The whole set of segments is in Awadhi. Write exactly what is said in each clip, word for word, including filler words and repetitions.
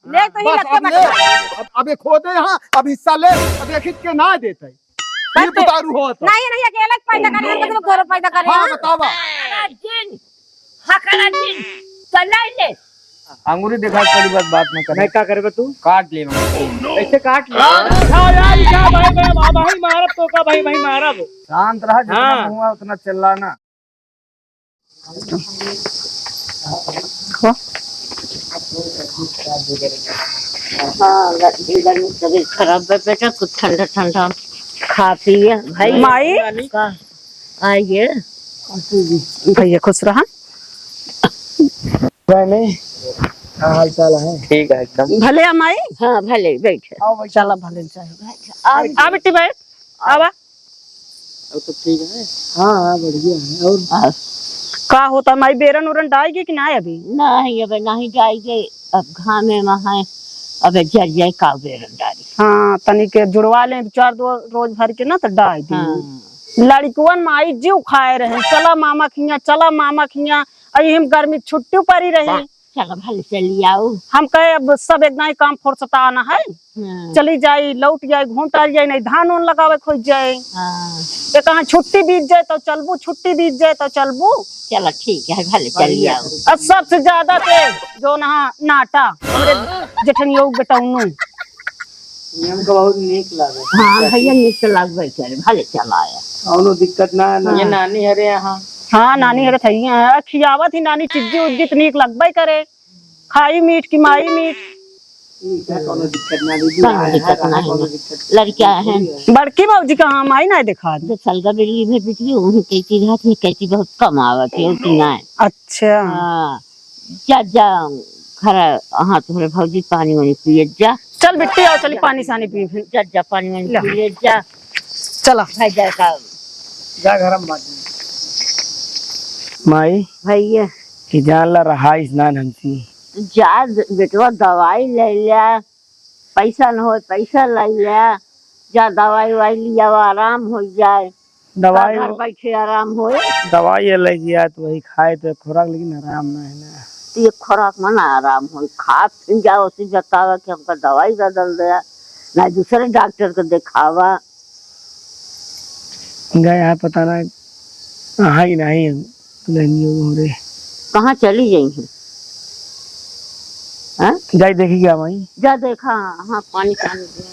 ले तो ही बस, लगे अब ले, बच्चा। अब, अब एक होते यहाँ, अब हिस्सा ले, अब एक हित के ना देते। ये बस। बुतारू हो तो। नहीं, नहीं, अकेले पैदा करे, हम तो घर पैदा करे, हाँ, हाँ? बतावा। हकरा दिन, हकरा दिन, तो नहीं ले। अंगूरी दिखा के बड़ी बात, बात न करे। नहीं, का करबे तू? काट ले। कैसे काट ले? हाँ, हाँ, यार, क्या भाई, भाई, भाई, भाई मारब तो का भाई, भाई मारब। शांत रहा, जितना हाँ। मुँह है उतना चिल्लाना। हाँ, गर्मी, गर्मी तबीयत खराब है बेटा, कुछ ठंडा ठंडा खा पिए भाई। माई। का? आइए। भैया खुश रहा। नहीं, का हाल चाल है? ठीक है एकदम। भले आ माई? हाँ, भले, बैठ। आओ भाई। चला भले चाहे। आ, आ बेटी बैठ। आवा। और सब ठीक है? हाँ, हाँ, बढ़िया है। और? आ, का होता माई, बेरन उरन डाइगे कि ना अभी? नहीं, अबे नहीं डाइगे, अब घामे में है, अबे जर जाए का बेरन डारी। हाँ, तनी के जुड़वा लें, दो चार दो रोज भर के ना तो डाइ दी। हाँ। लड़िकवन माई जीव खाए रहे, चला मामा खिया, चला मामा खिया, अई हम गर्मी छुट्टी परी रही। चला भले चली आओ। हम कहे अब सब एक दाई काम फुर्सत आना है, हाँ। चली जाई, लौट जाई, घूम टहल जाई, नहीं धान ओन लगावे खोज जाए। हाँ। ये कहाँ छुट्टी बीत जाए तो चलबू, छुट्टी बीत जाए तो चलबू। चला ठीक है, भले चली आओ। अब सबसे ज्यादा ते जो ना नाटा हमरे जेठनियो बेटौनू। ये हमको बहुत नीक लागे। हाँ भैया, नीक तो लगबे करे, भले चला आया। कौनो दिक्कत ना है ना। ये नानी हरे यहाँ। हाँ, नानी हरे थई हैं, खियावत ही नानी चिज्जी उज्जी त नीक लगबे करे। खाई मीठ की माई मीठ। ठीक है, कौनो दिक्कत ना दीदी। कौनो दिक्कत ना है। लड़कियाँ हैं। बड़की भौजी कहाँ, माई ना देखा। जो सलगा बेली में बिजली, वहीं कैची रहत है, कैची बहुत कम आवत है, उतनी ना है। अच्छा। हाँ, जा, जा, घर, हाँ, तोहरे भौजी पानी वानी पिए जा। चल बिट्टी, आओ, चली पानी सानी पी फिर। जा, जा, पानी वानी ले। पी ले जा। चला। भाई जा का। जा घर में बात। माई। भैया। कि जान ला रहा स्नान हमसी। जा द-, बेटवा दवाई ले लिया, पैसा न हो पैसा ले लिया, जा दवाई वाई लिया, आराम हो जाए। दवाई घर वो बैठे आराम होए। दवाई ये ले गया तो वही खाए तो खुराक, लेकिन आराम ना है ना। तो ये खुराक में ना आराम होए, खा फिर जाओ उसे बतावा कि हमका दवाई बदल दे, ना दूसरे डॉक्टर को दिखावा। गए हैं पता ना, हाँ ही नहीं दुल्हनियों को रे। कहाँ चली गई हैं? हाँ? जाई देखी क्या माई? जा देखा, हाँ, पानी, पानी दे।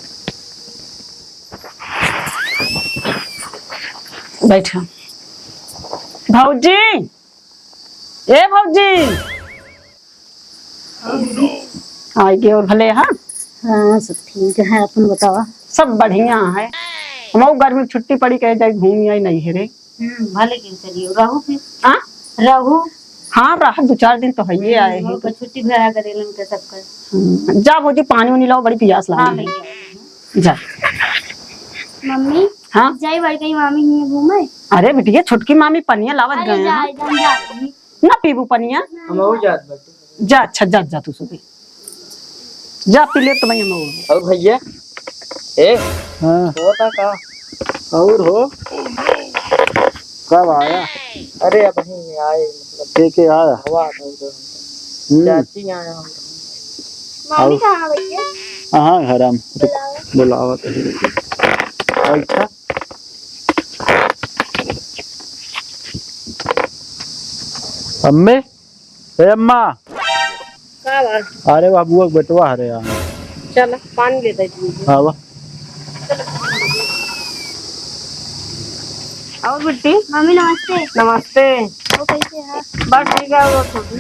बैठा। भौजी, ए भौजी। आइगे और भले, हाँ? हाँ, सब ठीक है, अपन बतावा। सब बढ़िया है। हमहू गर्मी छुट्टी पड़ी, कहे जाई घूम आई नैहरे। हम्म, भले क्यों चलियो, रहू फिर। हाँ? रहू। हाँ, रहा, दो चार दिन तो हइये आए हैं। छुट्टी भरा करेलन के सबका। हम्म, जा भौजी, पानी वानी लाओ, बड़ी पियास हाँ, लगी है। भैया। जा। मम्मी, हाँ? जाई बड़की मामी हियां घूमे? अरे बिटिया, छोटकी मामी पनिया लावत अरे गए हैं। जाए, जा, जा। ना पीबू पनिया? हम हो जात बाटे। जा, अच्छा, जा, जा तू सुबह। जा पी ले तो भाई हम और। और भैया, ए, हाँ। होता का? और हो? कब आया? अरे अबहीं आए, मतलब के के आया? हवा था उधर। हम्म। चाची आया हम। मामी और? कहाँ भैया? हाँ, घर हम। रुक, बुलावा। बुलावत है। अच्छा। अम्मे, ए अम्मा। का बा? अरे बाबुआ के बेटवा हरे यार। चल, पानी ले दे तू। हाँ बा। और बिट्टी? मम्मी नमस्ते। नमस्ते। वो कैसे है? बस ठीक है, वो छोटी।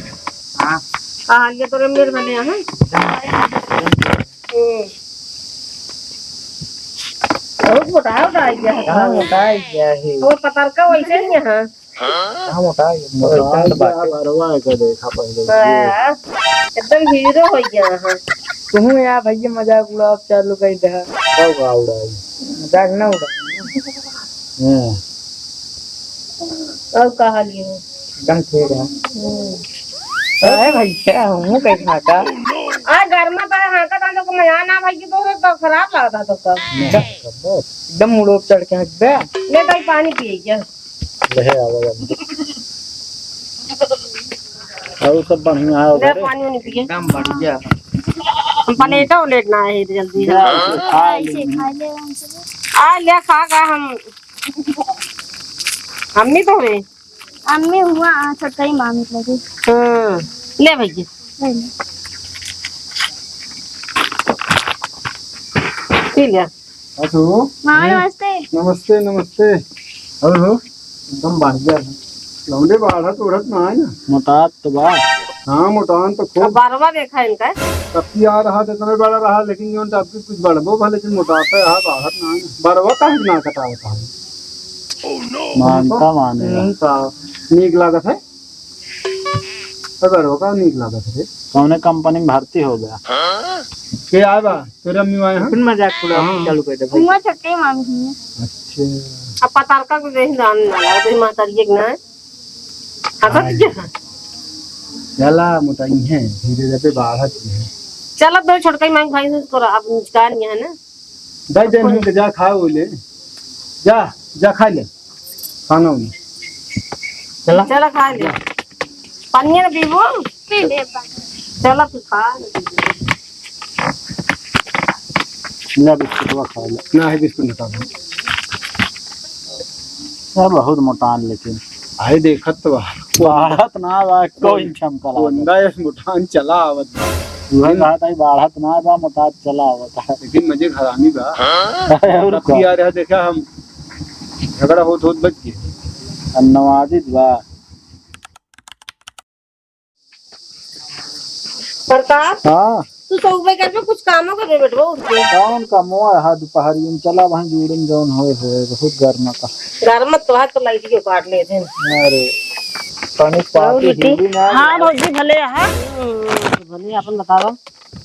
हाँ। का हाल है तोरे मेर बने हैं? हम्म। बहुत मोटा, मोटा गया है। हाँ, मोटा गया है। वो पतरका वैसे ही है। हाँ, मोटा गया, मोटा गया, बात है। भरवा है, का देखा पहले। हाँ, एकदम हीरो हो गया है। तुहूँ यार भैया मजाक उड़ाओ, चालू कर दे। कब का उड़ाई? मजाक ना उड़ाओ। हाँ। और का हाल है? एकदम ठीक है। हम्म। अरे भैया, हमहू कहीं हाँका। आ, घर में तो हाँका था, तो मजा ना भाई, कि तो, तो खराब लगता तो का। एकदम मुड़ो चढ़ के हाँक बे। ले भाई, पानी पिए क्या? ले आवा यार। और सब बढ़िया है ले उधर? पानी वानी पिए। एकदम बढ़िया। हम प्लेट उलेट ना है जल्दी। जा, इसे खा ले। इसे खा ले, हमसे। आ ले, खा का हम। अम्मी तो है। अम्मी हुआ, आ, छोटका ही मामी लगे। हाँ, ले भैया। ले ले। पी ले। हेलो। मामा, नमस्ते। नमस्ते, नमस्ते। और हो? एकदम बढ़िया है। लौंडे बाढ़त उड़त ना है ना? मोटात तो बा। हाँ, मोटान तो खूब। अब बरवा देखा इनका। तब की आ रहा था, इतना बड़ा रहा, लेकिन जो तब की कुछ बढ़बो भा, लेकिन मोटापा है, बाढ़त ना है ना। बरवा काहे ना कटावत है? मानता माने। हम्म, तो नीक लागत है। तो बरवा का नीक लागत है। कौने कंपनी में भर्ती हो गया? के आए बा? तोरे अम्मी आए हैं? फिर मजाक उड़ा हाँ। चालू कर दे भाई। हुआ छोटे मामी हुआ। अच्छा। अब पताल का कुछ नहीं दान ना लगा, तेरी महतारी एक ना है। हाँ, हाँ। ठीक है। चला, मोटाई है, धीरे धीरे बाढ़त है। चला, दो छोटका ही मांग भाई से करो, अब निचका नहीं है ना। दे दे, हम के जा खा वो ले। जा, जा खा ले। खाना उन्हें। चला। चला, खा ले। पनिया ना पीबो? पी ले पानी। चला, तू खा। ना बिस्कुटवा खा ले। ना है बिस्कुट हटा दो। यार, बहुत मोटान लेकिन। आई देखत तो बा। बाढ़त ना बा, कोई चमका लागत। कोंदा यस मोटान चला आवत बा। उहे बात आई, बाढ़त ना बा, मोटान चला आवत है। लेकिन मजे हरामी बा। अरे, और तब का? की आ रहा, देखा हम झगड़ा होत होत बच गए। अब नवाजित बा। प्रताप, हाँ। तू सब घर में कुछ कामो कर बेटवा उठ के। कौन कामो है? हाँ, दोपहरिया में चला वहाँ जूड़न जौन होए होए, बहुत गर्म का। गर्म तो है, तो लाइट के काट ले थे। अरे, तनिक और पाती बेटी? हिली ना। हाँ भौजी, भले है। हम्म, भले, अपन बताओ।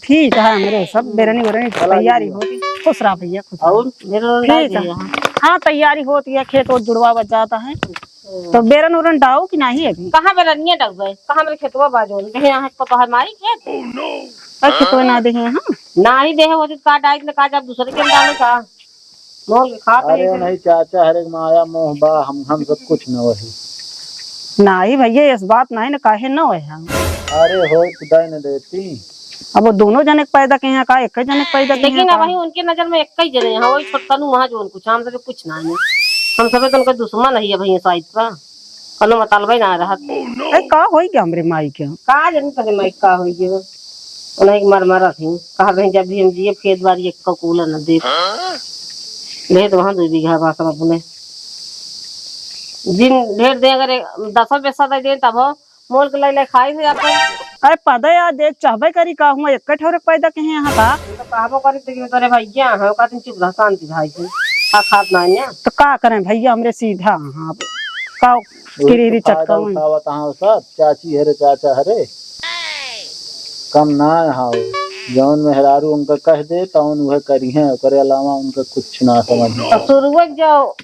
ठीक है, हमरे सब बेरनी वेरनी चला तैयारी दीदी। होती। खुश रहा भैया, खुश रहा। और? बेरन डाल ठीक है। दिया। हाँ, तैयारी होती है, खेत ओत जुड़वा बच जाता है। तो बेरन उरन डाओ कि नाही अभी? कहाँ बेरनिया डगबे? कहाँ हमरे खेतवा बा जौन? देहे यहाँ को तोहर माई खेत? अरे खेतवा ना देहे यहाँ? नाही देहे होती तो का डाइट ने का जब दूसरे के डाले का? मोल के खा अरे नहीं। नहीं चाचा, हरे माया मोह बा, हम, हम सब कुछ न वही। नाही भैया, इस बात नाही न काहे न वही हम। अरे होई तो दाई न देती। अब वो दोनों जने के पैदा के हैं का, एक ही जने के पैदा के हैं लेकिन का? अब वही उनके नजर में एक ही जने हैं, वही छोटकनू वहाँ जौन कुछ, हम सबे कुछ ना है। हम सबे तो उनके दुश्मन है भैया साइड पर, कौनो मतलबे ना रहत। ए, का होई गया हमरे माई के? का जानी तोहरे माई का होई गया? उन्हें एक मर मरत ही, कहा रहे जब भी हम जिए खेत बाड़ी एक कूला न दे। ले तो वहाँ दो बीघा बा सब अपने। जिन ढेर दे अगर एक दसों पैसा दे दे तब हो, मोल के लाई लाई खाई से अपन। अरे पदे यार, देख चाहबे करी का हुआ, एक ठौरे पैदा के हैं यहाँ का? हम तो कहबो करी, लेकिन तोरे भैया हैं, ओका तुम चुप रह, शांति भाई से। का खात ना है? तो का करें भैया, हमरे सीधा हाँ, का किरीरी चटकावन। उठावत हाँ सब, चाची हरे, चाचा हरे। कम ना है, जौन मेहरारू उनका कह दे, तौन उहे करी हैं, ओकरे अलावा उनका कुछ ना समझ में तो आवे। शुरुए जाओ।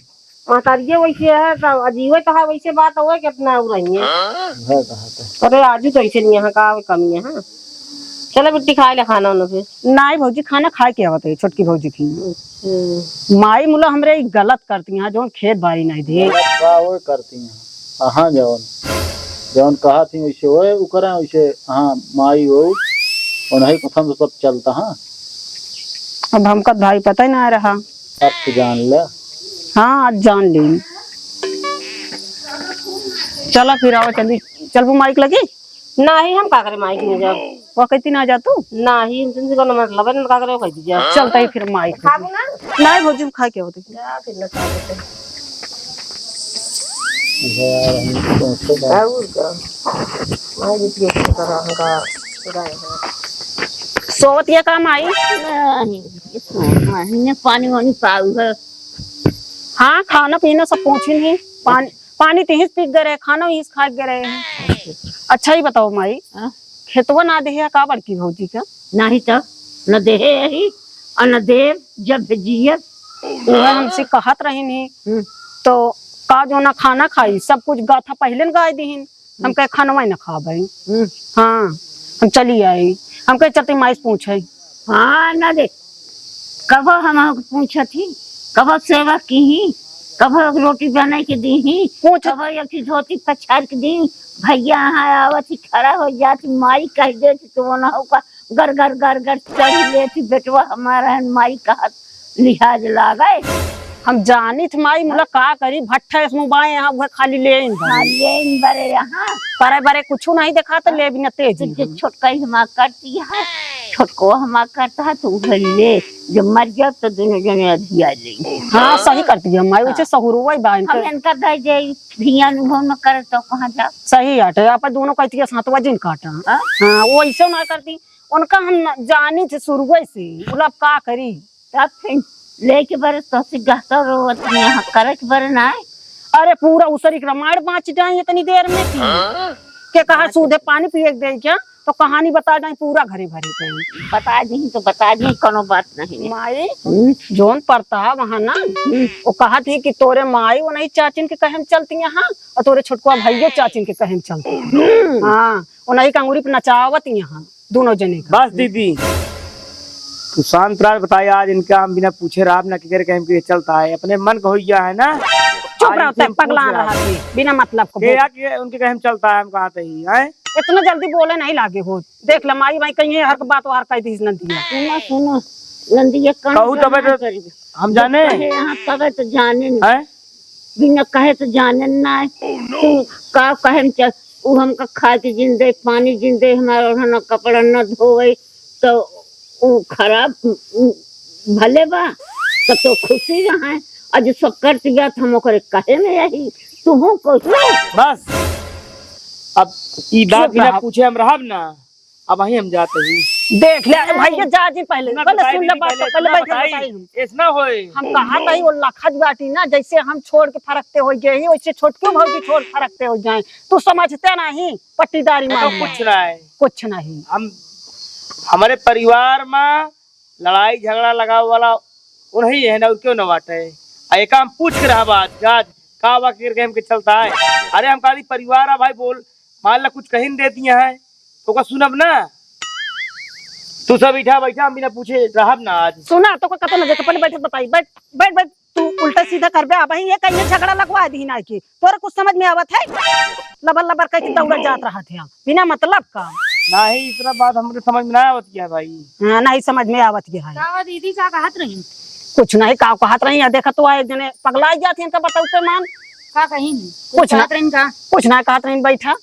महतारिये वैसे है, तब अजीबे कहा वैसे बात हुआ कि अपना उ रही है। हाँ, कहा था। अरे आजू तो ऐसे नहीं यहाँ का कमी है, हाँ। चलो बिट्टी खाए ले खाना उन्हें फिर। नाई भौजी, खाना खाए के आवत है, छोटकी भौजी थी। अच्छा। माई मुला हमरे ई गलत करती हैं, जौन खेत बारी नहीं दी। गलत का वो करती हैं? हाँ, जौन, जौन कहा थी वैसे वो, उ करा वैसे, हाँ, माई वो, उन्हीं कथन से सब चलता, हाँ। अब हमका भाई पता ही ना रहा। अब तो जान ले। हाँ, आज जान ली। चला फिर आवा, चली। चलबू माइक लगी? नाही, हम का करे माइक में जाब? वो कहती ना जा तू? नाही, हम तुमसे कोनो मतलब है ना, का करे वो कहती जा। चलता ही फिर माइक खाबू ना? नाही भौजी, हम खा के होते। जा फिर ना खा लेते। और का? माई बिटिया की तरह हमका सुनाए हैं। सोवत या का माई? नाही, ये सोवत नाही, ने पानी वानी पाऊ है। हाँ, खाना पीना सब पहुँची नहीं। पानी, पानी तिहिस पी गए रहे, खाना वहीं से खा गए रहे हैं। अच्छा ही बताओ माई, हाँ? खेतवा ना देहे का बड़की भौजी का? नाही तो, न देहे यही, और न देव, जब जियब। वह हमसे कहत रही नहीं, हम्म। तो का जो ना खाना खाई, सब कुछ गाथा पहले न गाय दीहिन। हम कहे, "खानवा ही ना खाबे।" हम्म। हाँ, हम चली आई। हम कहे, "चलते माई से पूछे।" हाँ, ना दे। कबो हम पूछत ही, कबो सेवा की ही, कबो एक रोटी बनाई के दी ही, पूछ। कबो एक ठो धोती पछाड़ के दी। भैया यहाँ आवत ही, खड़ा हो जात ही, माई कह देत ही, तो वो ना हो का, गर गर गर गर चढ़ लेती बेटवा हमारा है, माई कहत लिहाज लागे। हम जानित माई मुला का करी, भट्ठा इसमें बाएं यहाँ उहे खाली लेइन बरे। हाँ, लेइन बरे यहाँ। करे बरे कुछु नहीं देखा तो ले बिना तेज तो जे ही। छोटका ही हमार करती है, छोटको हमार करता है तो उहे ले, जब मर जाब तो दोनों जने अधिया ले। हाँ, सही करती है माई, वैसे हाँ। सहुरुआ ही बा इनके। हम इनका दे दे, धियान उहो न करे तो कहाँ जाब? सही हटे, आप दोनों कहती है सातवा जिन काटा। हाँ? हाँ, वो ऐसे ना करती, उनका हम न-, जानी थे शुरुए से, बोला अब का करी? तब फिर लेके बरे तोसे गहता रोवत यहाँ करे के बरे ना है। अरे पूरा उसरी के रामायण बाँच जाए इतनी देर में की। हाँ? के कहा हाँ, सूधे तो पानी पिए के दे क्या? तो कहानी बता जाए पूरा घरे भरे के। बता दी तो बता दी, कोनो बात नहीं। माई, हम्म। जोन परताप वहाँ ना, हम्म। वो कहा थी कि तोरे माई वो नहीं चाचिन के कहे में चलती यहाँ और तोरे छोटकुआ भाइयों चाचिन के कहे में चलती। हम्म। हाँ, वो नहीं के अंगुरी पे नचावत यहाँ। दोनों जने का। बस दीदी, तू शांत रह, बताई, आज इनका हम बिना पूछे रहब ना, केकरे कहे के चलता है, अपने मन का हो गया है ना। चुप आज रहो, इनसे तब हम पूछ पगला रहा रहा है। थी, बिना मतलब को के बोल। या के उनके कहे चलता है, हम कहा थे ही, हैं? इतना जल्दी बोले नहीं लागे हो। देख ले, माई, माई कहीं है, हर बात वार कह दी नंदिया। सुनो, सुनो, नंदिया, कान कहू तबे तो करिए। हम जाने। कहे यहाँ तबे तो जाने नहीं। हैं? बिना कहे तो जाने ना है। तू का कहे में चल, उ हमका खाए के जिन दे, पानी जिन दे, हमारा ओढ़ना कपड़ा न धोवे, तो उ खराब, उ भले बा, तो, तो खुशी रहे। आज सब करती जात हम ओकरे कहे में यही, तू हो कुछ। बस, अब ई बात चुप बिना रहा। पूछे हम रहब ना। अब वहीं हम जाते ही। देख ले, अरे भैया, जा जी पहले, ना पहले बताई सुन ले दीदी, बात, पहले पहले इतना बैठ के बताई, बताई हम। ऐसा ना होए। हम कहा था ही वो लखत बाटी ना, जैसे हम छोड़ के फरकते हो गए ही, वैसे छोटके भौजी छोड़ फरकते हो जाए। तू समझते नहीं, पट्टीदारी तो मामला। कुछ ना है। कुछ नहीं। हम, हमारे परिवार में लड़ाई झगड़ा लगावे वाला उन्हीं है ना, और क्यों ना बाटे। आ एक हम पूछ के रहा बात, जाज, का बा के हमके चलता है। अरे हम कहा दी परिवार है भाई, बोल, मान ला कुछ कहीं दे दिए हैं, तो का सुनब ना? तू सब बैठा, बैठा, हम बिना पूछे रहब ना आज। सुना, तो का कतो ना जाके पहले बैठ के बताई, बैठ, बैठ, बैठ, तू उल्टा सीधा करबे, अब ये कहीं झगड़ा लगवा दी ना कि तोरा कुछ समझ में आवत है? लबर लबर कह के दौड़ा जात रहा थे बिना मतलब का। नहीं, इतना बात हमरे समझ में ना आवत है भाई। हाँ, नहीं समझ में आवत है। का दीदी का कहत रही? कुछ नहीं, का कहत रही है, देखा तो आए जने पगला जात है इनका बताऊ पे मान। का कही नहीं? कुछ कुछ ना। कहत रही का? कुछ ना कहत रही, बैठा।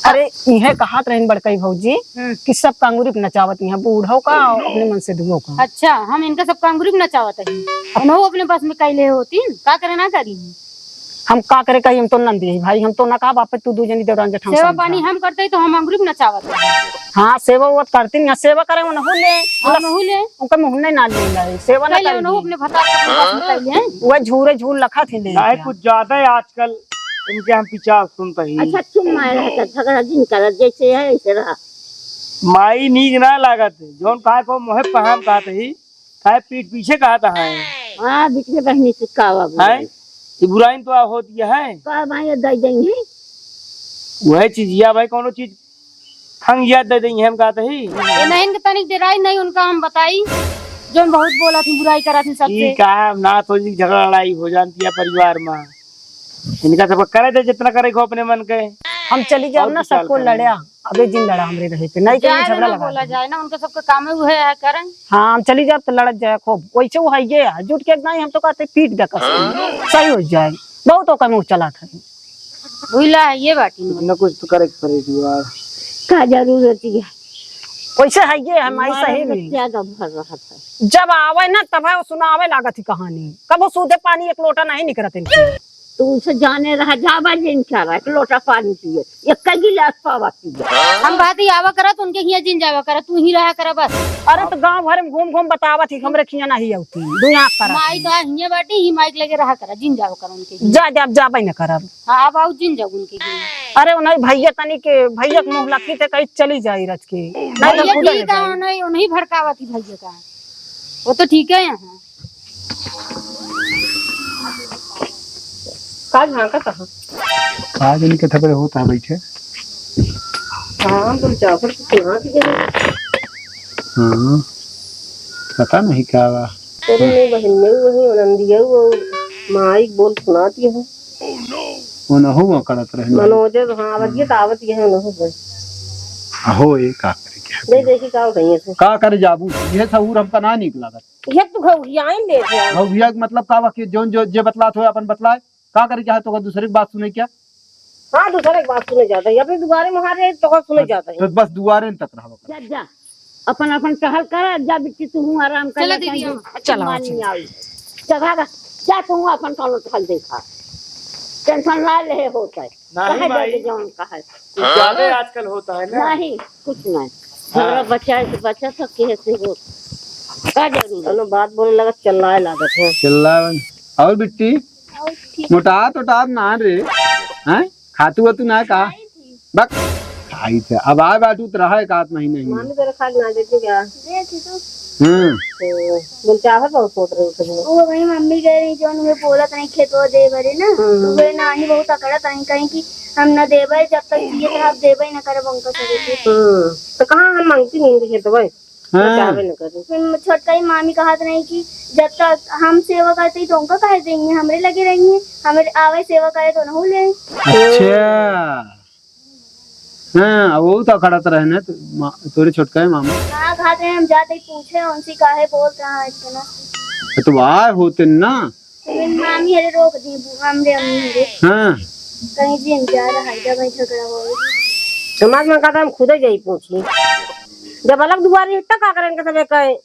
अरे, इहे कहत रहिन बड़कई भौजी हम्म। कि सबका अंगुरी पे नचावत इहाँ, बूढ़ो का और अपने मन से दुओ का। अच्छा, हम इनका सबका अंगुरी पे नचावत हई। उन्हों अपने बस में कैले होती, का करे ना करी। हम का करे कही, हम तो नंदी है भाई, हम तो ना कहा बापे तू दू जनी देवरान जेठान सेवा समझा। पानी हम करते ही तो हम अंगुरी पे नचावत हई। हाँ, सेवा वो करती नहीं, सेवा करे उन्हों ले। हम उन्हों ले। उनका मुँह नहीं ना ले लाई, सेवा ना कैले करी। उन्हों अपने भतार के बस में कैले हैं। वह झूरे झूर लखा थी ले नहीं, क्या? कुछ ज्यादा है आजकल। इनके हम पिचास सुनत ही। अच्छा, चुप मार रहा था, झगड़ा जिन करत, जैसे है, ऐसे रहा। माई नीक ना लागत, जौन कहा को मोहे पहाम कहत ही, काहे पीठ पीछे कहत है। हाँ, बीच में बहनी से कावा बोले। हैं? ये बुराई तो होती है। का भाई, ये दे देंगे। वह चीज, या भाई, कोनो चीज खंग याद दे देंगे, हम कहत ही। ये नहीं, इनके तनिक डेराई नहीं, उनका हम बताई, जौन बहुत बोला थी, बुराई करा थी सबसे। ई का, ना तो जी झगड़ा लड़ाई हो जानती है परिवार में। इनका सब करे दे जितना करे को अपने मन के। हम चली जाब और ना, विशाल सबको करे। लड़या, अबे जिन लड़ा हमरे रहे पे, नहीं कहीं जाए झगड़ा ना लगा बोला दे। जाए ना, उनके सबके काम है, वो है, है करन। हाँ, हम चली जाब तो लड़त जाए खूब, वैसे वो है ये है, जुट के नहीं, हम तो कहते पीट दे कसम, सही हो जाए, बहुत ओकर मुँह चला था। भूला है ये बाटी में। कुछ ना कुछ तो करे के पड़े जुगाड़। का जरूरत है? वैसे है ये है, माई मारा सही में में। क्या दम भर रहा था? जब आवे ना, तब है वो सुनावे लागत ही कहानी। कबो सूधे पानी एक लोटा नहीं निकरत इनके। तू उनसे जाने रहा, जावा जिन क्या रहा, एक लोटा पानी पिए, एक गिलास पावा पिए। हम बात ही आवा करत, उनके हियाँ जिन जावा करत, तू ही रहा करा बस। अरे तो गाँव भर में घूम घूम बतावत ही, हमरे खियाँ नहीं आउती, दुनिया करा। माई तो हियाँ बाटी, ही माई के लगे रहा करा, जिन जावा करा उनके हियाँ। जा, जा, जाबे न करब। हाँ, अब आउ जिन जाओ उनके हियाँ। अरे, उन्हें भैया तनी के, भैया के मुँह लखी थे, कहीं चली जाई रच के। नहीं तो भैया खुद ठीक है, नहीं, उन्हें भड़कावत ही भैया का। वो तो ठीक है यहाँ। का झांका कहाँ? का जानी के थपरे होत है बैठे। हाँ, हम तो जाफर को सुना दिए। हाँ, पता नहीं का बा। तोरे नहीं बहिन में वही आनंदिया वो माई बोल सुना दिए हैं। वो न हो वो करत रहे। मनोज, हाँ, आवत ये तो आवत ये है, न हो गए। अहो, ये का करे के है? दे, देखी का होई है से। का करे जाबू? ये सहूर हमका ना नीक लागत। ये तू घौघियाइन ले जा। घौघिया के मतलब का बा कि जौन जो जे बतलात होए, अपन बतलाए। का करे के है, तोका दूसरे के बात सुने क्या? हाँ, दूसरे के बात सुने जाता है। अपने दुआरे में हारे तो का सुने जाता है। तो बस दुआरे तक रहो। जा, जा। अपन, अपन टहल कर, जा बिट्टी, तू हूँ आराम कर चला ले, दीदी, कहीं हम। चला, मान चला। नहीं आई। चला, जा, तू अपन कौनो टहल देखा। टेंशन ना ले होता है। नहीं कहे माई, दे जौन कहे। कुछ ज्यादा आजकल होता है ना। नहीं, कुछ नहीं। हाँ। झगड़ा बच्चा है तो बच्चा सब के से हो। का जरूरी है? कोनो बात बोले लगा, चिल्लाए लागत है। चिल्लाए। और बिट्टी? और ठीक। मोटात ओटात ना रे। हैं? खातू वातू ना का? खाई थी। बक। खाई थे। अब आए बाटू तो रहा एक आध महीने ही। मामी तेरे खा के ना देती क्या? देती तो। हम्म। तो बोल, चाहत बहुत सोच रहे हो तुम? वो वही मम्मी कह रही, जो उन्हें बोलत नहीं खेतवा दे बरे ना। हम्म। तो वे नानी बहुत अकड़त रही, कहीं कि हम न देबे, जब तक जियत रहब देबे न करब उनका सभी के। हम्म। तो कहाँ हम मांगती नहीं इनके खेतवा? हाँ। चाहबे न करी। फिर छोटका ही मामी कहत रही कि जब तक हम सेवा करते ही तो उनका कहे देंगे, हमरे लगे रहेंगे, हमरे आवे सेवा करे तो नहु ले। अच्छा। हाँ, वो तो खड़ा तो रहे ना, तो मा-, तोरे छोटका है मामा। हाँ, कहत रहे हम जाते ही पूछे उनसे काहे बोलत रहा इतना। तो आए होते ना। फिर मामी हरे रोक दी, बु-, हमरे अम्मी हरे। हाँ। कहीं जी हम जा रहा है, जब झगड़ा हो। समाज में कहता हम खुदे जाई पूछी। जब अलग दुआरी है, तब का करें इनके सब एक है।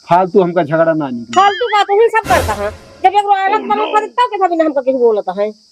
फालतू हमका झगड़ा ना निकले। फालतू का तो ही सब करता है। जब एक अलग बनो कर तब के सब हमका कहीं बोलता है।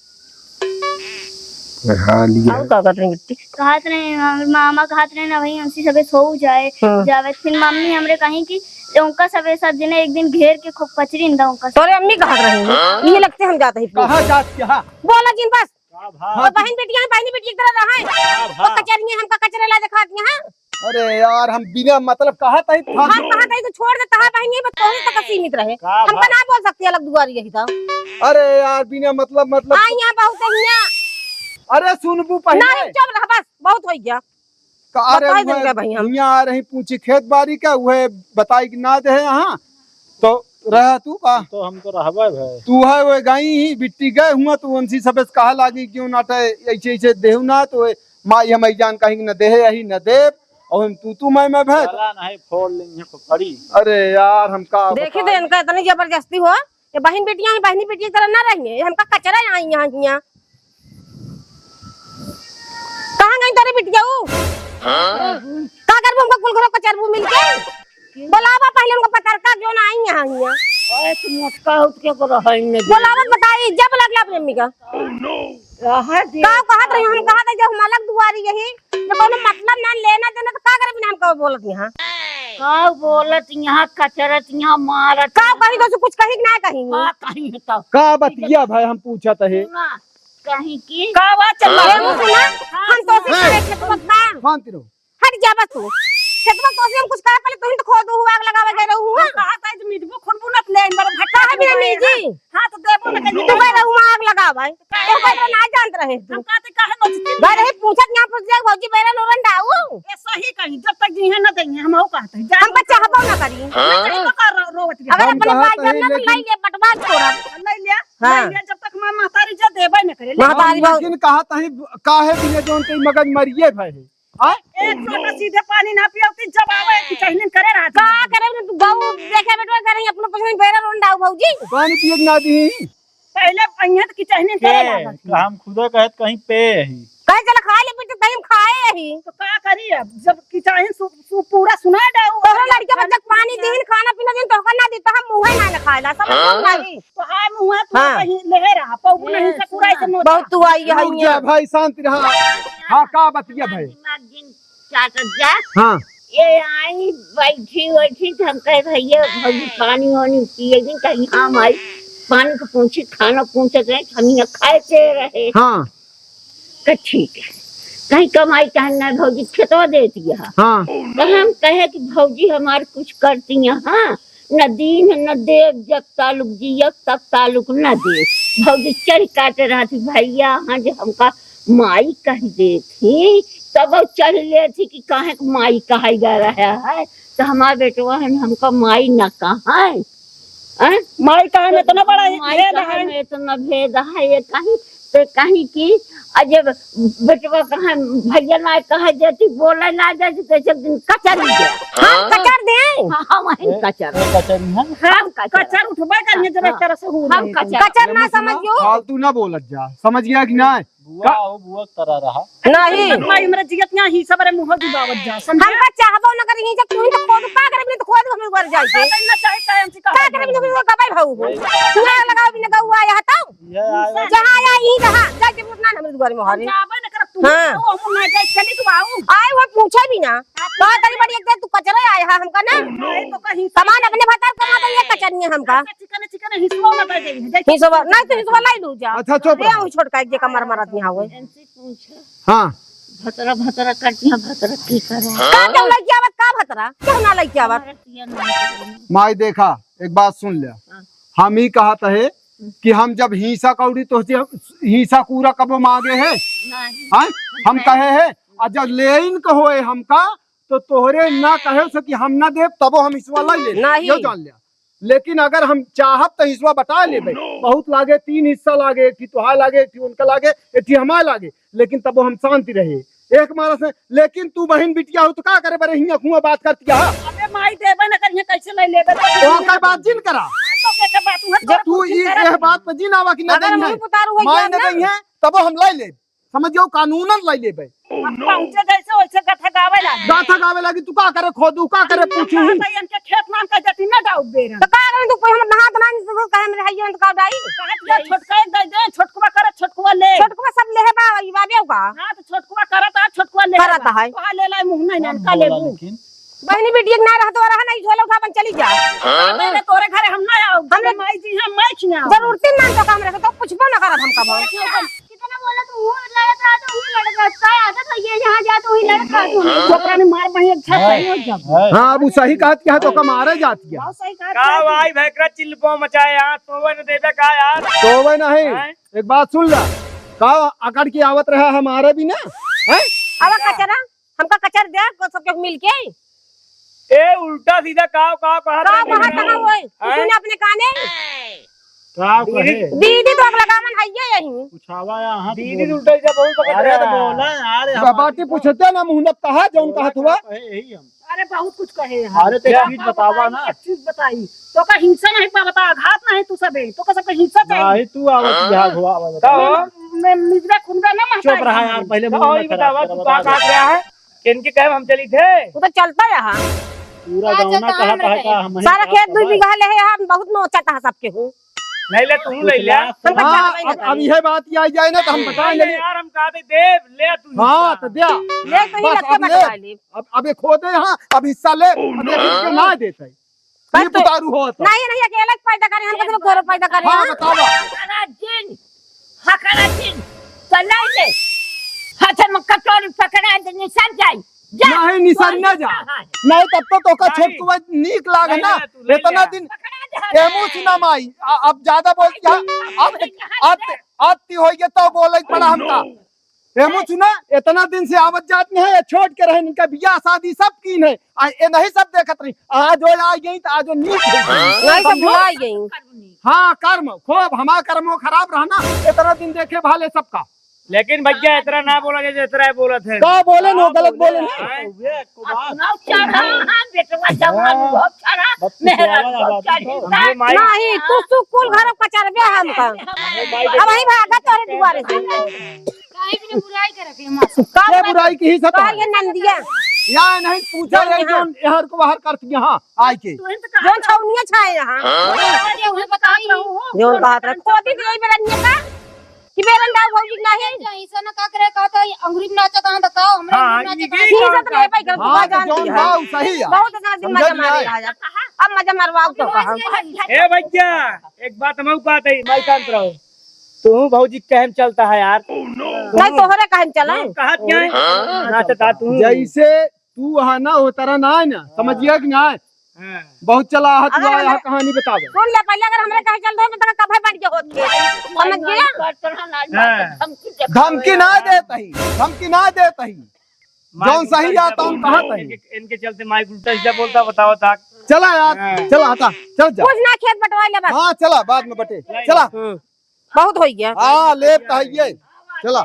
हाँ, लिया। और का कहत रही बिट्टी? कहत रहे, हमरे मामा कहत रहे ना भाई, हमसे सबे सो जाए, हाँ। जावे। फिर मम्मी हमरे कहीं कि उनका सबे सब जने एक दिन घेर के खूब कचरी इंदा उनका। तोरे अम्मी कहत रही हैं, हाँ? नहीं लगते हम जाते ही। कहाँ जात के, हाँ? बोला जिन बस। का भाव? और बहन बेटियां हैं, बहनी बेटी की तरह रहा है। का भाव? वो कचरियां हमका कचरे ला दिखाती हैं। अरे यार, हम बिना मतलब कहा था ही हम फालतू। कहा था ही तो छोड़ देता है बहन, ये बस तोहरे तक सीमित रहे। का हमका भाव? ना बोल सकती अलग दुआरी यही था। अरे यार, बिना मतलब, मतलब हाँ, यहाँ बहुत है यहाँ। अरे सुनबू पहले। ना, चुप रह बस, बहुत हो गया। का, अरे बताए उहे देंगे भाई हम। हियाँ आ रही पूछी खेत बारी का, उहे बताई कि ना दे यहाँ, तो रह तू का? तो हम तो रहबे भाई। तू है वो गाई ही बिट्टी गए हुआ, तू उनसी सबे से कहा लागी क्यों ना टे, ऐसे, ऐसे देहु ना, तो माई हम जान कहीं कि न देहे यही न देव, और हम तू, तू मैं, मैं भय। चला नहीं फोड़ लेंगे खोपड़ी। अरे यार, हम का देखी बताई? तो इनका इतनी जबरदस्ती हो, ये बहन बेटियां हैं, बहनी बेटी की तरह ना रहिए, ये हमका कचरा आई यहाँ, यहाँ। कहाँ गई तेरी बिटिया ऊ? हाँ? का करबू हमका कुल घरों कचरबू मिलके? बोलावा पहले उनका पतरका जो ना आई यहाँ, यहाँ। अरे तू मोटका उठ के को रहा इनने दे। बोलावा बताई, जब लग ला अपनी अम्मी का। रहा दे। का कहत रही हम, कहत है जब हम अलग दुआरी यही, तो कोनो मतलब ना लेना देना, तो का करे बिना हमका बोलत यहाँ? का बोलत यहाँ, कचरत यहाँ, मारत का यहाँ। कही तो कुछ कही कि ना कही? का कही है तो? का बतिया भाई हम पूछत है? सुना, कहीं की का बात चल रहा है? ए, सुना, हम तो से हाँ। कहे खेतवा का। शांति रहो। हट जा बस तू। खेतवा तो से हम कुछ कहे, पहले तुम तो खोदू हुआ, आग लगावे गए रहू हुआ। हम कहा था, "मिटबू खुनबू न ले, इन बार भट्टा है मेरा नहीं जी।" हाँ, तो देबो न कहीं। तू गए रहू हुआ आग लगावे। तो गए तो ना जानत रहे तू। हम कहते, "काहे नोचती?" गए रहे पूछत, यहाँ पूछ जाए, "भौजी, बेरा लोरन डाऊ।" ये सही कहीं, जब तक जी है न देंगे, हम हो कहते हैं। हमका चाहबो न करी। हाँ? तो का रो-, रोवत रही? अगर हम अपने कहा भाई तो जब है, ना तो लेकिन लाई ले, बटवा छोड़ा। लाई ले, हाँ। लाई ले, जब तक माँ महतारी जो देबे न करे। महतारी हम बहुत लेकिन कहा तही काहे बिना जौन के मगज मरिए भय है। आय? एक लोटा सीधे पानी ना पियौती, जब आवे कि चहलिन करे रहती। का करे न तू गऊ देखे बेटवा करे अपनो पसंद बेरा रोन डाऊ भौजी। पानी पिए के ना दी। पहले अइहे त कि चहलिन करे के? लागत। का हम खुदा कहत कहीं पे ही। कहे चला खाए ले बेटा, कहीं हम खाए ही। तो का करी अब, जब कि चाहे सु-, सु-, पूरा सुना डाऊ। तोहरा लड़के बच्चा के पानी दीन, खाना पीना दीन, तोहका ना दी, तो हम मुँहे ना न खाएला, समझ में हाँ? आई। तो हाय मुँह तू हाँ। कहीं ले रहा, पौगु नहीं से पूरा ऐसे नोचा। बहुत तू आई है रुक जा यहाँ। भाई, शांत रहा। हाँ, का बतिया भाई? दिमाग जिन चाटत जा। हाँ। ये आई बैठी बैठी तो हम कहे, "भैया, भौजी पानी वानी पिए दिन कहीं हम आई, पानी को पूछी, खाना पूछत रहे, हम यहाँ खाए पिए रहे।" हाँ। तो ठीक है, कहीं कमाई टहन ना भौजी खेतवा देती है। हाँ। तो हम कहे कि भौजी हमार कुछ करती है, हाँ, न दीन न देव, जब तालुक जियब तब तालुक न देव। भौजी चढ़ काटे रहती भैया, हाँ, जो हमका माई कह देती, तब वो चढ़ लेती कि काहे के माई कहा जा रहा है, तो हमार बेटवा है, हमका माई न कहा है। हैं? माई कहे में इतना बड़ा माई भेद कहे है। में इतना भेद है, ये कहीं कहीं की, और जब बेटवा कहा, भैया ना कहा जाती, बोले ना जाती, तो सब दिन कचर ही गया। हम कचर दें? हाँ, हम वहीं ए, कचर। ए, कचर ही है। हम कचर। कचर उठबे करिए जब एक तरह से हो हम रहे थे। कचर। कचर ना समझियो। फालतू ना बोलत जा, समझ गया कि ना? बुआ का- हो, बुआ तरह रहा। नहीं। भाई, हमरा जियत ना ही सबरे मुँह दबावत जा, समझे? हमका चाहबो न करी, जब तू ही तो खोद, का करे बिना तो खोद हम ऊपर जाए के? ना चाहे, चाहे हमसे का का करे बिना तो गवाई भाऊ हो। तू लगाओ बिना गौआ आया तो? ये आया। जहाँ आया ही रहा, जा के उतना हमरे दुआरे में हरे। जाबे न करत तू। हाँ। तो हम ना जाए, चली तू आओ। आए वो पूछे भी ना। तो तेरी बड़ी एक दिन तू कचरा आया है हमका ना। नहीं तो कहीं सामान अपने भतार कमा दे, ये कचनिया हमका। अच्छा, चिकन, चिकन हिस्सो में दे दे। हिस्सो में, नहीं तो हिस्सो लाई लू जा। अच्छा, चुप दे रहो। हम छोटका एक जे कमर मरत नहीं आवे। इनसे पूछो। हाँ। भतरा, भतरा करती है, भतरा की करे? का क्यों लइके आवत, का भतरा? क्यों ना लइके आवत? हमारा तिया ना करे। माई देखा, एक बात सुन ले। हाँ। हम ही कहत है कि हम जब हिंसा कौड़ी तो हिंसा कूरा कबो मांगे है? नहीं। हाँ? हम नहीं। कहे है, और जब लेइन कहो है हमका, तो तोहरे ना कहे से कि हम ना देब, तबो हम हिस्सा लाई ले। नहीं। यो जान ले। लेकिन अगर हम चाहब त हिस्सा बटा लेबे। Oh, no! बहुत लागे, तीन हिस्सा लागे, एक ठी तोहार लागे, एक ठी उनका लागे, एक ठी हमार लागे, लेकिन तबो हम शांति रहे। एक मारा से, लेकिन तू बहिन बिटिया हो तो का करे बरे हियां खुआ बात करती है? अबे माई देबे न करिए, कैसे ले लेबे? तो ओकर बात जिन करा। तो के, के बात हुआ, जब तोरा तू कुछ ई, करत यह नहीं। बात पे जिन आवा कि न अगर गई हम है। उतारू हो माई जान न ना। गई है, तबो हम लाई लेब। समझ जाओ, कानूनन लाई लेबे। अब पहुँचे जैसे वैसे गाथा गावे लागी। गाथा गावे लागी, तू का करे खोदू, का करे पूछू? हम कहा था, इनके खेत में हम कह देती ना डाउब बेरन। तो का करे तू, कोई हम नहा तो ना, तू कहे मेरे हइयो तो का डाई? कहा तो छोटका एक दे दे, छोटकुआ करे, छोटकुआ ले। छोटकुआ सब लेहे बा, ई बाबे का। हाँ, तो छोटकुआ करत आ, छोटकुआ ले करत बा। है। कहा ले लाई मुँह नहीं, हम इनका बोला लेबू। लेकिन। बहिनी बिटिया के ना रहत रहा, नहीं झोला उठा अपन चली जा। हाँ? पहले तोरे घरे हम ना आओ। हमरे माई जी हम मैं खिया। जरूरत ही ना तो काम रहे, तो पूछबो ना करत हम कबो। कितना बोला तू, वो लड़त रहा तो वही लड़त रहा, उसका आदत है ये, जहाँ जा तो वही लड़त रहा तू। तो ओकरा ने मार बही एक छत है, नहीं हो जाब। हाँ, अब उ सही कहत कि हाँ, तो ओका मारे जात किया। बहुत सही कहत का है। भाई, भैकरा चिल्लबो मचाए यार, तोवे न देबे का यार? तोवे नहीं। हैं? एक बात सुन ला, का अकड़ के आवत रहा हमारे भी ना, हैं? अब कचरा, हमका कचर दे, को सब केहू मिल के। ए, उल्टा सीधा काव, काव कहत का रहे कहा हैं? कहा होए? हैं? तूने अपने काने? का कहे? दीदी तो अगला गावन है ये यही। पूछावा यहाँ तो दीदी बोल। उल्टा सीधा बहुत पकड़ अरे रहा तो है। बोला यार, हम बाटी पूछते ना मुँह न कहा, जौन बोला कहत हुआ। कहे यही हम। अरे बहुत कुछ कहे हैं। अरे तो एक चीज बतावा ना। एक चीज बताई। तो का हिंसा नहीं पा बता, घात नहीं तू सबे। तो का सबका हिंसा चाहिए। नहीं तू आवत यहाँ हुआ, आवा बता। मैं मिजरा खुंदा ना महताई चुप रहा यार, पहले तो मुँह और न ये खराब बतावा, कर, तू बता का दे। काट रहा है? किनके कहे हम चली थे? तू तो चलता रहा। पूरा अच्छा, गाँव ना तो कहा हम कहा रहे। का हम ही सारा का खेत दुई कहा। बीघा ले है, हम बहुत नोचा था सबके हूँ। नहीं ले, तू ले ले। हम तो हाँ, जानबे ना अब, अब करी। यह बात ये आई जाए ना तो हम नहीं, बताए नहीं, ले। यार, हम कहा दे, देव, ले तू हाँ, हिस्सा। तो द्या। ले तो ही बस, लत्ते अब ले। बटवा ले। अब, अब ये खोदे हाँ, अब हिस्सा ले, अब ये किसके ना देते। बस ये तो बुतारू हो तो। नहीं, नहीं, अकेले पैदा करे, हम हाँ, कितने घोर पैदा करे, हाँ, हाँ? बतावा। हकरा दिन, हकरा दिन, चलाई ले। हाथ में कटोरी पकड़ा दे, निसर जाई। जा, नहीं, निसर तू ना जा। कहाँ है? नहीं, तब तो तोका नहीं। छोटकुआ नीक लागे नहीं, ना। नहीं, तू ले इतना ले। दिन पकड़ा दे। एमू सुना माई, आ, अब ज्यादा बोल दिया। अब, अब, अब ती होइगे तो बोले पड़ा हमका। एमू सुना, इतना दिन से आवत जात नहीं है, छोट के रहे, इनका बियाह शादी सब कीन है। आ, ये नहीं सब देखत रही। आज वो आ गई तो आज वो नीक हो गई। नहीं, सब भुला गई। हाँ, कर्म, खूब हमार कर्मो खराब रहा ना, इतना दिन देखे भाले सबका। लेकिन भैया, इतना ना बोला जाए, जितना बोलत है। का बोले नो, गलत बोले ना। हाँ? अपना चढ़ा, हाँ, बेटवा जवान बहुत चढ़ा, बत्तीस मेहरा वाला बहुत बात चढ़ी। है। हमरे माई नहीं, तू सुकुल घर कचरबे हमका। हमरे माई अब वही भागा तोरे दुआरे से। काहे बिना बुराई करत है माँ? का ये बुराई की ही सता का है। ये नंदिया? या नहीं पूछा जान रे, यहाँ। जोन यहाँ को बाहर करती यहाँ आए के। जोन छौनिया छाए यहाँ। अरे, उन्हें बताई। जोन बात रख। खोदी के यही बेरनिया का? कि बेरन दाऊ भौजी नहीं? ऐसा ना का करे, का तो अंगुरी में नाचा कहाँ था, का हमरे हाँ, अंगुरी में नाचा ये कहाँ? ये ठीक है, तो ले भाई, हाँ, तो जानती जोन है। दाऊ सही है। बहुत ज्यादा दिन समझ मजा में मारे आया। आया। अब मजा मरवाओ तो कहाँ? ए भैया, एक बात हम कहते हैं, माई शांत रहो। तू भौजी कहम चलता है यार। नहीं, तोहरे कहम चला। तू कहत क्या है? हाँ। नाचता तू। जैसे तू वहाँ ना हो, तारा ना है ना, समझ गया कि ना है? हाँ। बहुत चला है तू, अगर आया हमरा है, कहानी बतावे। सुन ले, पहले अगर हमरे कहे चल रहे, तो तोरा कभे बन के होत के। समझ गया? हाँ। धमकी ना देत ही, धमकी ना देत ही। जौन सही जाता हम कहत ही। इनके, इनके चलते माई उल्टा सीधा बोलता, बताओ ता। चला यार, हाँ। चला हटा, चल जा। कुछ ना, खेत बंटवा ले बस। हाँ, चला, बाद में बटे। चला। हम्म। बहुत होइ गया। हाँ, लेब त हइये। चला।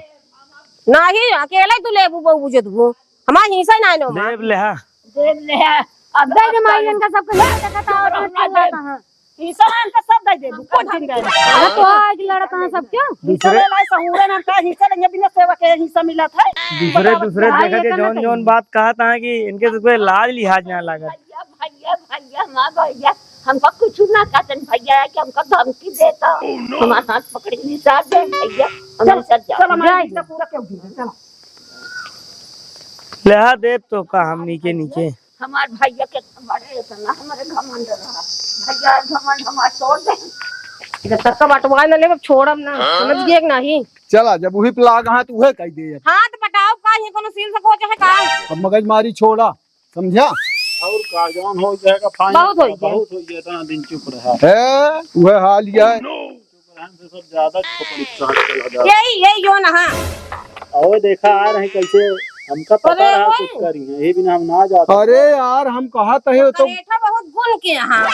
नाही, अकेले तू लेबू बहू बुझत हूँ। हमार हिस्सा नाही नो। लेब लेहा। देव ले है। अब दे दे माई, इनका सबके ले, देखा था, और चिल्लाता है। हिस्सा इनका सब दे देबू, कुछ दिन दे। अरे तो आज लड़त हैं सब क्यों? हिस्सा दूसरे ले लाई, सहूरे ना का हिस्सा लेंगे, बिना सेवा के हिस्सा मिलत है। दूसरे, दूसरे भाई, देखा के इतना जौन, सही जौन है। बात कहा था कि इनके सबके लाज लिहाज ना लागत। भैया, भैया, भैया, माँ भैया, हमका कुछ ना कहते भैया, कि हमका धमकी देता। हमार हाथ पकड़ के निसार दे भैया, हम चल, निसार जाओ। चल, हमारे जाए। हिस्सा पूरा क्यों गिर गया? चलो। लेहा देब तो का हम नीके नीके। हमार भैया के बड़े इतना हमारे घमंड रहा। भैया घमंड हमार छोड़ दे। जब तक का बंटवाए ना लेब, अब छोड़ब ना। समझ गए कि नहीं? चला, जब उही पे लाग हाथ उहे कह दे अब। हाथ बटाओ का, ये कोनो सील से कोच है का? अब मगजमारी छोड़ा, समझा? और का जौन हो जाएगा, फाइन बहुत हो गया। बहुत हो गया, इतना दिन चुप रहा। है, उहे हाल ये है। चुप रहन से सब ज्यादा खोपड़ी काट चला जाता। यही, यही यो ना। और देखा आ रहे कैसे, हमका पता अरे रहा ओए। कुछ करी है, यही बिना हम ना जाते। अरे यार, हम कहा तहे तो करेठा बहुत गुण के यहाँ।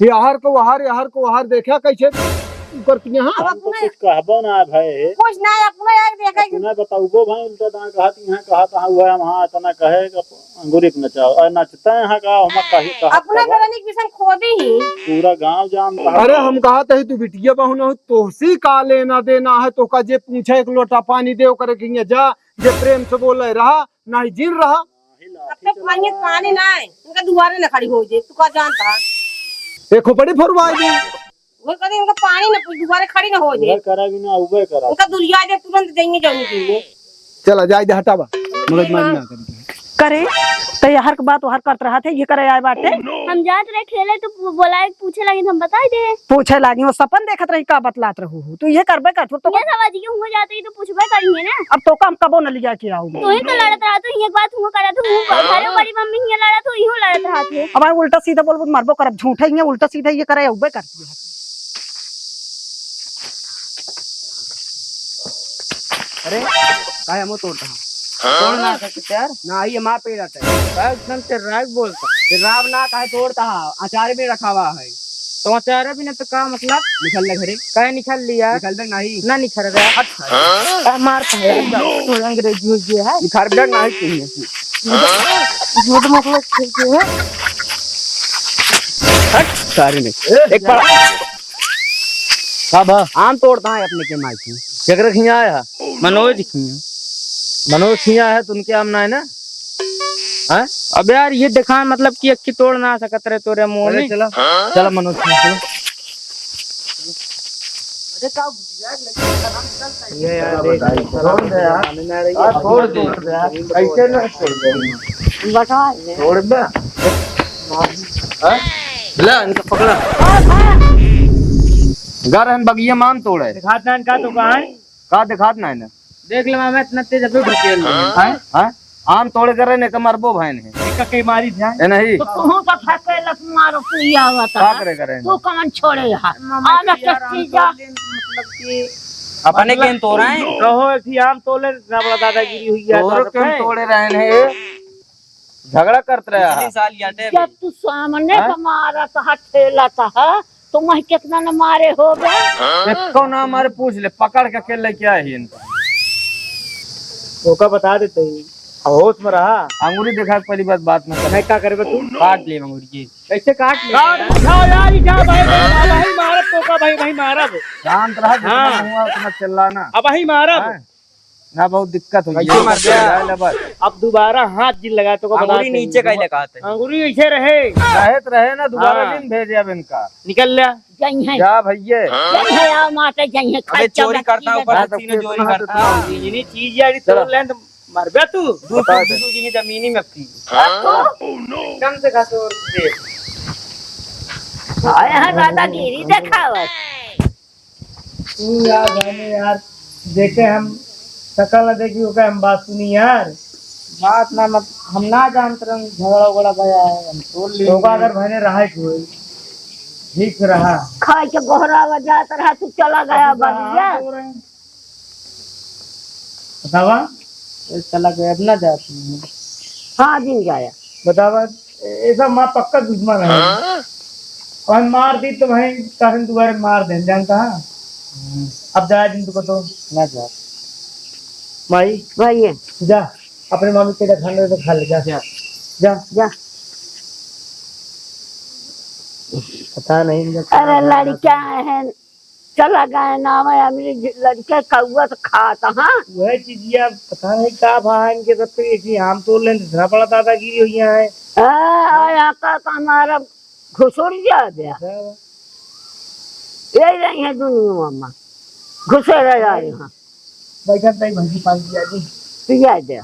यार को वहार, यार को वहार देखा कैसे करती हैं। अब हम तो अपने कुछ कहबो ना भाई। कुछ ना, अपने यार देखा कि अपना बताउबो भाई, उल्टा दांत कहत यहाँ कहत हाँ हुआ है, वहाँ इतना कहे कि अंगूरी के नचाओ, और नचते हैं का, हम कही कहा अपने कहा। बेरनी के विषय खोदी ही। पूरा गांव जानता है। अरे हम कहा तही तू बिटिया बहु न हो, तोहसी का लेना देना है, तोका जे पूछे एक लोटा पानी दे, ओकरे के हियां जा, जे प्रेम से बोले रहा, नाही जिन रहा। अब तो पानी, पानी ना है, इनका दुआरे न खड़ी हो जाए, तू का जानता है? एक खोपड़ी फुरवाई दी। वो कभी उनका पानी न पूछ, दुबारा खड़ी न हो जाए। उधर करा भी ना, उबे करा। उनका दुरिया दे, तुरंत जाएंगे, जाने के लिए। चला, जाए दे, हटावा। मगजमारी ना करी। करे, तो ये हर बात वो हर करत रहा थे, ये करे आए बाटे। हम जात रहे खेले, तो बु-, बोलाए, पूछे लगी, हम बताई दे। पूछे लगी, वो सपन देखत रही, का बतलात रहू हो? तू ये करबे कर, तू तो ये समझ के हुआ जाते ही तो पूछबे करिए ना। अब तो काम कबो न लिया के आऊ। तू ही तो लड़त रहा, तू ये बात हुआ करा, तू मुंह पर, अरे बड़ी मम्मी ये लड़ा, तू यूं लड़त रहा थे। अब उल्टा सीधा बोलबो, मरबो करब, झूठा ही है, उल्टा सीधा ये करे, उबे कर। अरे, काहे हमो तोड़ता है? हाँ? तोड़ ना सके यार। ना, ये माँ पे रहता है। काहे एकदम ते राग बोलता? ते राग ना काहे तोड़ता है? अचार भी रखा हुआ है। तो अचार भी ना तो का मतलब? निकल ले घरे। काहे निकल लिया? निकल दे नहीं। ना निकल रहा। अच्छा। आ, मार पाया। तो अंग्रेजी हो गया है। निकल दे नहीं चाहिए। झूठ मतलब ठीक है। हट, सारे ने। एक बार का बा? आम तोड़ता है अपने के माई की। केकरे खिया आया है? मनोज खिया। मनोज खिया है तो उनके आम ना है ना? हैं? अब यार ये देखा मतलब कि अक्की तोड़ ना सकत रहे तोरे मुंह अरे में। चला, चला मनोज खिया, चला। अरे का ये यार, देख, छोड़ दे यार। यार, छोड़ दे, छोड़ दे यार। कैसे ना छोड़ दे? बता दे। छोड़ दे। हाँ? ले, इनका पकड़ा। घर हम बगिया मान तोड़े। दिखात नान का तो कहाँ है? का दिखात नान है? देख ले मामा, इतना तेज अभी ढकेल ले। हैं? हैं? आम तोड़े करे ने के मरबो भाई ने। एक के मारी ध्यान। ए नहीं। तो तू तो फेंके लत मारो, तू ही आवता का है। करे करे? तू कमन छोड़े यहाँ? मामा आम के यार, आम चट्टी जा। तोड़ ले, मतलब कि अपने मतलब केन तोड़ा है? कहो, एक ही आम तोड़े, इतना बड़ा दादागिरी हुई है तोरो तो केन पे। तोड़े रहे हैं? झगड़ा करत रहे पिछले हैं। साल याटे जब तू सामने हाँ? का मारा था, ठेला था, तो मैं कितना न मारे हो गए। एको ना मारे, पूछ ले, पकड़ के अकेले क्या है इनका? ओका बता देते ही। अब होश में रहा। अंगूरी दिखा के पहली बात, बात ना कर। नहीं, का करबे तू? काट ले अंगूरी के। कैसे काट ले? काट उठाओ यार, ई जा भाई, भाई, भाई मारब तो का भाई, भाई मारब। शांत रहा, जितना हाँ। हुआ उतना चिल्लाना। अब भाई मारब। हाँ। ना, बहुत दिक्कत हो कैसे गई। मर गया? ले बस। अब दोबारा हाथ जिन लगा तो का बता अंगूरी दे। नीचे का ही लगा आते। अंगूरी ऐसे रहे। रहे तो रहे ना, दोबारा हाँ। दिन भेजे अब इनका। निकल ले। जइहे। जा भैया। जइहे, आओ माता, जइहे, अबे खाई चोरी चबा करता, की ऊपर से जगह। तीनों चोरी करता। इतनी चीज यार, चलो। तोड़ लें तो मरबे तू। तू बता दे। तू जी जमीनी में अपनी। कम से कम तो दे। आए हैं दादागिरी देखावत। तू यार, जाने यार, देखे हम शकल ना देखी, ओके हम बात सुनी यार। बात ना मत, हम ना जानत रहन, झगड़ा उगड़ा भया है, हम तोड़ ली। तो का अगर भने रहा कोई, ठीक रहा। खाए के गोहरावा जात रहा, तू चला गया बगिया। बतावा। ए, चला गया, अब ना जात नहीं। हाँ, दिन जाया। बतावा, ए-, ऐसा माँ पक्का दुश्मन है। हाँ? और मार दी तो भाई, कारण दोबारा मार दे, जानता है? अब जा दिन तुको तो ना जा। माई, भैया। जा, अपने मामी के खाना तो खा ले, जा। जा। जा। जा। पता नहीं इनका क्या अरे, भा है। लड़का है, चला गए ना, मैं, हमरे ज-, लड़के कौआ से खात, हाँ? वह चीजिया पता नहीं का भा है इनके, सब तो एक ही आम तोड़ लें, इतना बड़ा दादागिरी हो गया है। हाँ, और यहाँ का तो हमारा घुसुर जा दे। हाँ। यही रही है दुनिया में, घुसे रह जाए यहाँ। बैठा नहीं, भैंसी पानी पिया दी। पिया दे।